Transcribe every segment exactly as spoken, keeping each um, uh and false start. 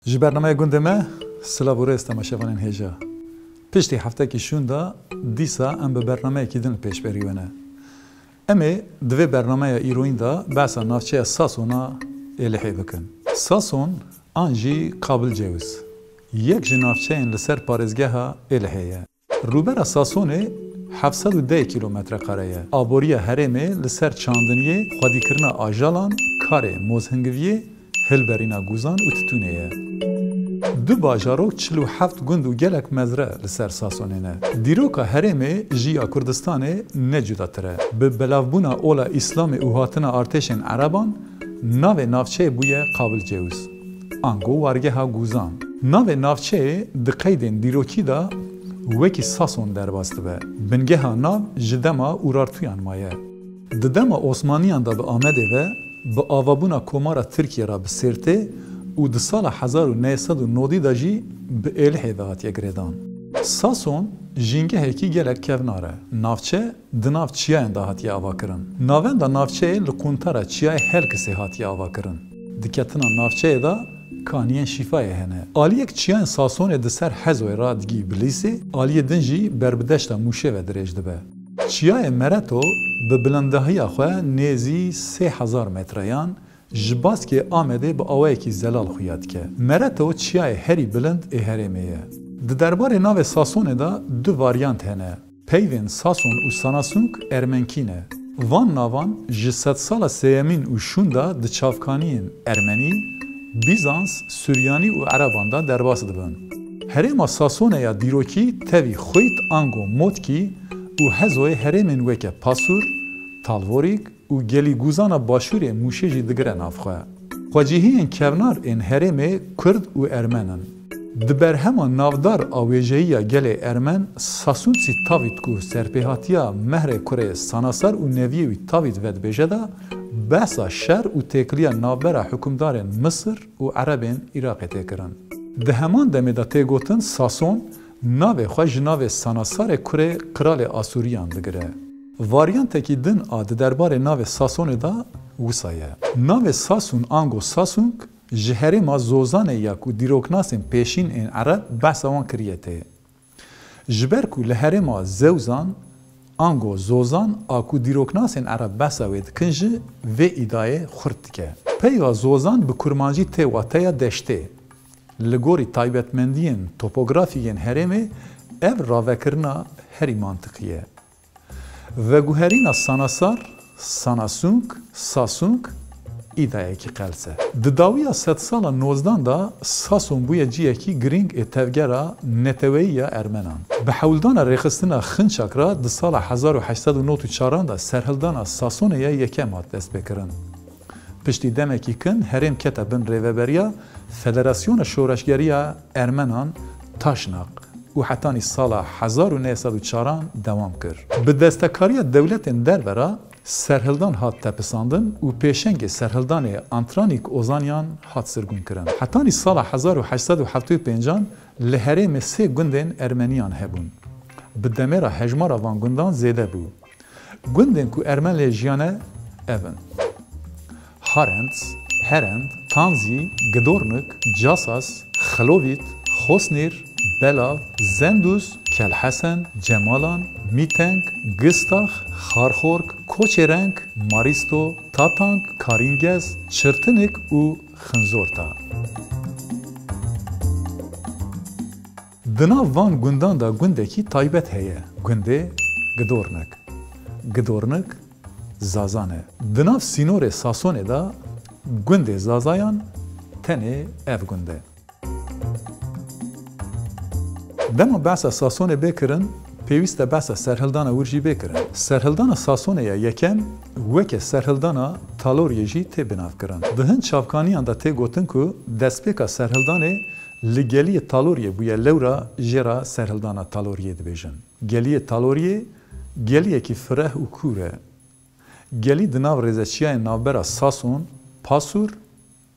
Ji bernameya gundê me, silav û rêz temaşevanên hêja. Piştî heftekî şûnda, dîsa em bi bernameyekî din li pêşberî we ne. Em ê di vê bernameya îroyîn de behsa navçeya Sasona Êlihê bikin. Sason an jî Qabil Cewis, yek ji navçeyên li ser parêzgeha Êlihê ye. Rûbera Sasonê heft sed û deh kîlometre kare ye. Aboriya herêmê li ser çandiniyê, xwedîkirina ajalan, karê mozhingiviyê, hilberîna gûzan û titûnê ye. Du bajarok, çil û heft gund û gelek mezre li ser Sasonê ne. Dîroka herêmê ji ya Kurdistanê ne cudatir e. Bi belavbûna ola Îslamê û hatina artêşên Ereban, navê navçeyê bûye Qabil Cewis. Ango wargeha gûzan. Navê navçeyê di qeydên dîrokî de wekî Sason derbas dibe. Bingeha nav ji dema Urartuyan maye. Di dema Osmaniyan de bi Amedê ve, bi avabûna Komara Tirkiye re bi Sêrtê û di sala hezar û neh sed û nodî de jî bi Êlihê ve hatiye girêdan. Sason jîngehekî gelek kevnar e. Navçe di nav çiyayan de hatiye avakirin. Navenda navçeyê li quntara çiyayê Helkisê hatiye avakirin. Di ketina navçeyê de kaniyên şîfayê hene. Aliyek çiyayên Sasonê di ser Hezoyê re digî Bilîsê, aliyê din jî ber bi deşta Mûşê ve dirêj dibe. Çiyayê Mereto bi bilindihiya xwe nêzî sê hezar metreyan ji baskê Amedê bi awayekî zelal xuya dike. Mereto çiyayê herî bilind ê herêmê ye. Di derbarê navê Sasonê de du varyant hene. Peyvên Sason û Sanasung ermenkî ne. Van navan ji sedsala sêyemîn û şûnda di çavkaniyên ermenî, Bîzans, Suryanî û Ereban de derbas dibin. Herêma Sasonê ya dîrokî tevî Xwît ango Motkî û Hezoyê herêmên weke Pasûr, Talvorîk, û gelî gûzana başûrê Mûşê jî digire nav xwe. Xwecihiyên kevnar ên herêmê Kurd û Ermen in. Di berhema navdar a wêjeyiya gelê Ermen, Sasuntsî Tavît ku serpêhatiya Mehrê Kurê Sanasar û neviyê wî Tavît vedibêje de, behsa şer û têkiliya navbera hikûmdarên Misir û Erebên Iraqê tê kirin. Di heman demê de tê gotin Sason navê xwe ji navê Sanasarê kurê qiralê Asûriyan digire. Varyantekî din a di derbarê navê Sasonê de wisa ye. Navê Sasun ango Sasung ji herêma Zozanê ya ku dîroknasên pêşîn ên Ereb behsa wan kiriye tê. Ji ber ku li herêma Zewzan ango Zozan a ku dîroknasên Ereb behsa wê dikin jî vê îdayê xurt dike. Peyva Zozan bi kurmancî tê wateya deştê. Li gorî taybetmendiyên topografîk yên herêmê ev ravekirina herî mantiqî ye. Veguherîna Sanasar, Sanasung, Sasung, îdayekî qels e. Di dawiya sedsala nozdan de Sason bûye ciyekî girîng ê tevgera neteweyî ya Ermenan. Bi hewldana rêxistina Xinçak re di sala hezar û heşt sed û nod û çaran de serhildana Sasonê ya yekem hat destpêkirin. Piştî demekî kin herêm kete bin rêveberiya Federasyona Şoreşgeriya Ermenan, Taşnak, û hetanî sala hezar û neh sed û çaran dewam kir. Bi destekariya dewletên derve re serhildan hat tepisandin û pêşengê serhildanê Antranik Ozanyan hat sirgûnkirin. Hetanî sala hezar û heşt sed û heftê û pêncan li herêmê sê gundên Ermeniyan hebûn. Bi demê re hejmara van gundan zêde bû. Gundên ku Ermen lê jiyane ev in: Harend, Herend, Tanzî, Gidornik, Casas, Xilovît, Xosnîr, Belav, Zendûz, Kelhesen, Cemalan, Mîteng, Gistax, Xarxork, Koçêreng, Marîsto, Tatang, Karîngez, Çirtinik û Xinzorta. Di nav van gundan de gundekî taybet heye, gundê Gidornik. Gidornik Zazan e. Di nav sînorê Sasonê de gundê Zazayan tenê ev gund e. Dema behsa Sasonê bê kirin, pêwîst e behsa serhildana wir jî bê kirin. Serhildana Sasonê ya yekem weke serhildana Taloriyê jî tê binavkirin. Di hin çavkaniyan de tê gotin ku destpêka serhildanê li geliyê Taloriyê bûye, lewra jê re serhildana Taloriyê dibêjin. Geliyê Taloriyê geliyekî fireh û kûr e. Gelî di nav rêzeçiyayên navbera Sason, Pasûr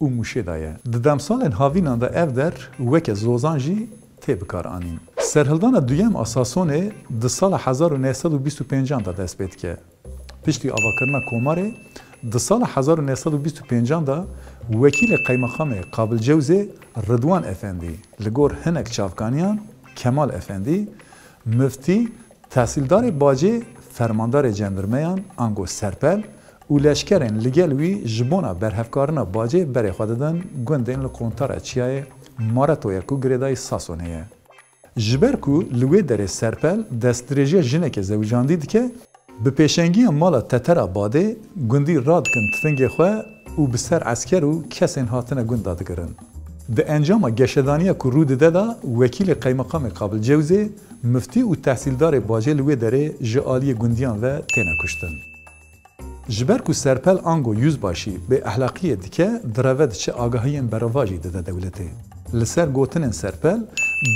û Mûşê de ye. Di demsalên havînan de ev der weke Zozan jî tê bikaranîn. Serhildana duyem a Sasonê di sala hezar û neh sed û bîst û pêncan de dest pê dike. Piştî avakirina Komarê, di sala hezar û neh sed û bîst û pêncan de wekîlê qeymeqamê Qabilcewzê Ridwan Efendî li gor hinek çavkaniyan Kemal Efendî, miftî, tehsîldarê bacê, fermandarê cendirmeyan ango serpel û leşkerên li gel wî ji bona berhevkarina bacê berê xwe didin gundên li qontara çiyayê Maretoyê ku girêdayî Sasonê ye. Ji ber ku li wê derê serpel destdirêjiya jinekê zewicandî dike, bi pêşengiya mala Tetera Badê gundî radikin tifingê xwe û bi ser esker û kesên hatine gund de digirin. Di encama geşedaniya ku rû dide de wekîlê qeymeqamê Qabilcewzê, miftî û tehsîldarê bacê li wê derê ji aliyê gundiyan ve têne kuştin. Ji ber ku serpel ango yüzbaşî bêehlaqiyê dike, direve diçe agahiyên berevajî dide dewletê. Li ser gotinên serpel,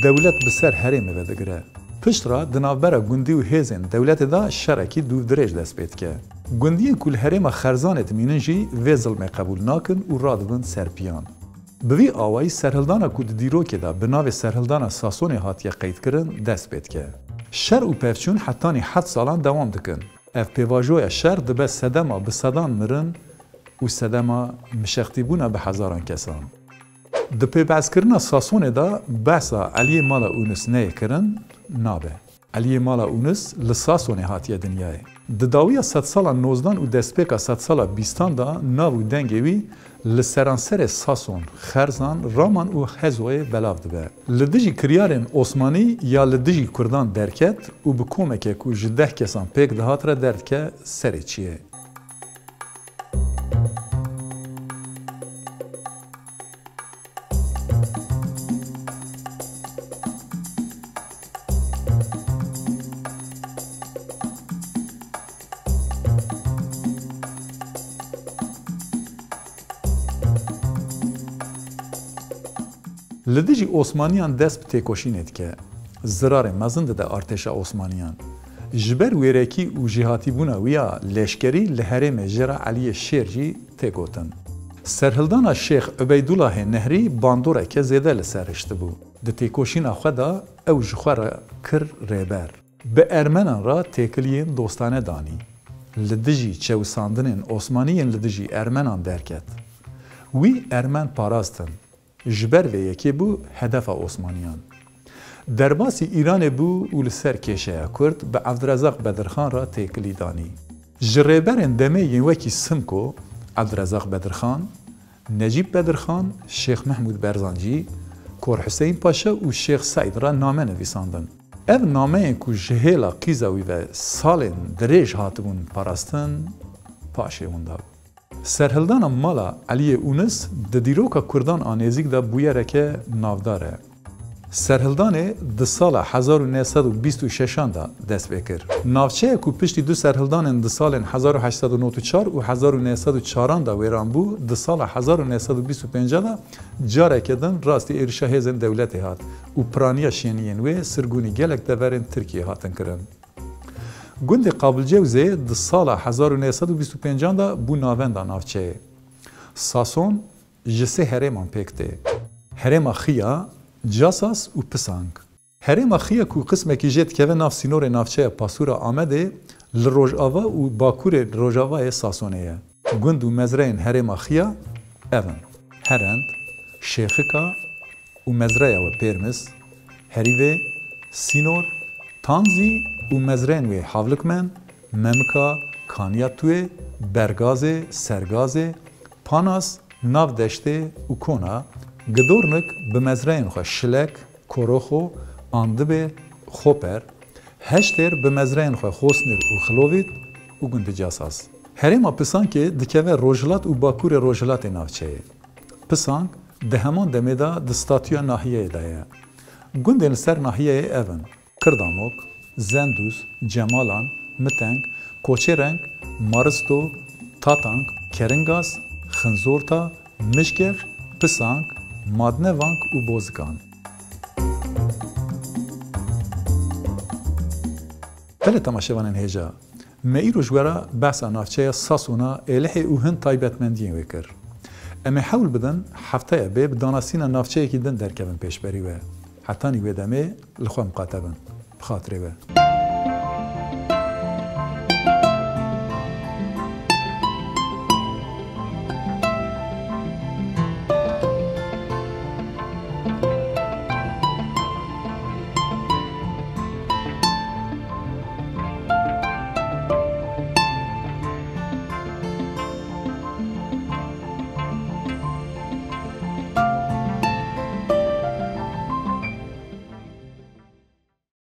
dewlet bi ser herêmê ve digire. Pişt re di navbera gundî û hêzên dewletê de şerekî dûvdirêj dest pê dike. Gundiyên ku li herêma Xerzanê dimînin jî vê zilmê qebûl nakin û radibin ser piyan. Bi vî awayî serhildana ku di dîrokê de bi navê Serhildana Sasonê hatiye qeydkirin dest pê dike. Şer û pevçûn hetanî heft salan dewam dikin. Ev pêvajoya şer dibe sedema bi sedan mirin û sedema mişextîbûna bi hezaran kesan. Di pêbehskirina Sasonê de behsa Eliyê Mala Ûnis neyê kirin nabe. Eliyê Mala Ûnis li Sasonê hatiye dinyayê. Di dawiya sedsala nozdan û destpêka sedsala bîstan de nav û dengê wî li seranserê Sason, Xerzan, Raman û Hezoyê belav dibe. Li dijî kiryarên Osmanî ya li dijî Kurdan derket û bi komeke ku ji deh kesan pêk dihat re derdike serê çiyê. Li dijî Osmaniyan dest bi têkoşînê dike. Zirarê mezin dide artêşa Osmaniyan. Ji ber wêrekî û jêhatîbûna wî ya leşkerî li herêmê jê re Eliyê Şêr jî tê gotin. Serhildana Şêx Ubeydulahê Nehrî bandoreke zêde li ser hiştibû. Di têkoşîna xwe de ew ji xwe re kir rêber. Bi ermenan re têkiliyên dostane danî. Li dijî çewisandinên Osmanî yên li dijî ermenan derket. Wî ermen parastin. Ji ber vê yekê bû hedefa Osmaniyan. Derbasî Îranê bû û li ser kêşeya Kurd bi Evdirezaq Bedirxan re têkilî danî. Ji rêberên demê yên wekî Simko, Evdirezaq Bedirxan, Necîb Bedirxan, Şêx Mehmûd Berzancî, Kor Huseyîn Paşa û Şêx Seîd re name nivîsandin. Ev nameyên ku ji hêla qîza wî ve salên dirêj hatibûn parastin, paşê winda bû. Serhildana mala Eliyê Ûnis di dîroka Kurdan a nêzîk de bûyereke navdar e. Serhildanê di sala hezar û neh sed û bîst û şeşan de dest pê kir. Navçeya ku piştî du serhildanên di salên hezar û heşt sed û nod û çar û hezar û neh sed û çaran de wêran bû, di sala hezar û neh sed û bîst û pênc de careke din rastî êrişa hêzên dewletê hat û piraniya şêniyên wê sirgûnî gelek deverên Tirkiyê hatin kirin. Gundê Qabilcewzê di sala hezar û neh sed û bîst û pêncan de bû navenda navçeyê. Sason ji sê herêman pêk tê. Herêma Xiya, Casas û Pisang. Herêma Xiya ku qismekî jê dikeve nav sînorê navçeya Pasûra Amedê, li rojava û bakurê rojavayê Sasonê ye. Gund û mezreyên herêma Xiya ev in: Herend, Şêxika û mezreya we Pêrmiz, Herîvê, Sînor, Tanzî û mezreyên wê Havlikmen, Memika, Kaniya Tuê, Bergazê, Sergazê, Panas, Nav Deştê û Kona, Gidornik bi mezreyên xwe Şilek, Koroxo, Andibê, Xoper, Heştêr bi mezreyên xwe Xosnir û Xilovît û gundê Casas. Herêma Pisankê dikeve rojhilat û bakurê rojhilatê navçeyê. Pisank di heman demê de di statûya nahiyeyê de ye. Gundên li ser nahiyeyê ev in: Kirdamok, Zendûz, Cemalan, Miteng, Koçêreng, Maristo, Tatank, Keringaz, Xinzorta, Mişkex, Pisank, Madnevank û Bozikan. Belê temaşevanên hêja, me îro ji we re behsa navçeya Sasona Êlihê û hin taybetmendiyên wê kir. Em ê hewl bidin hefteya bê bi danasîna navçeyekî din derkevin pêşberî we. Hetanî wê demê li xwe miqate bin. Bi xatirê we.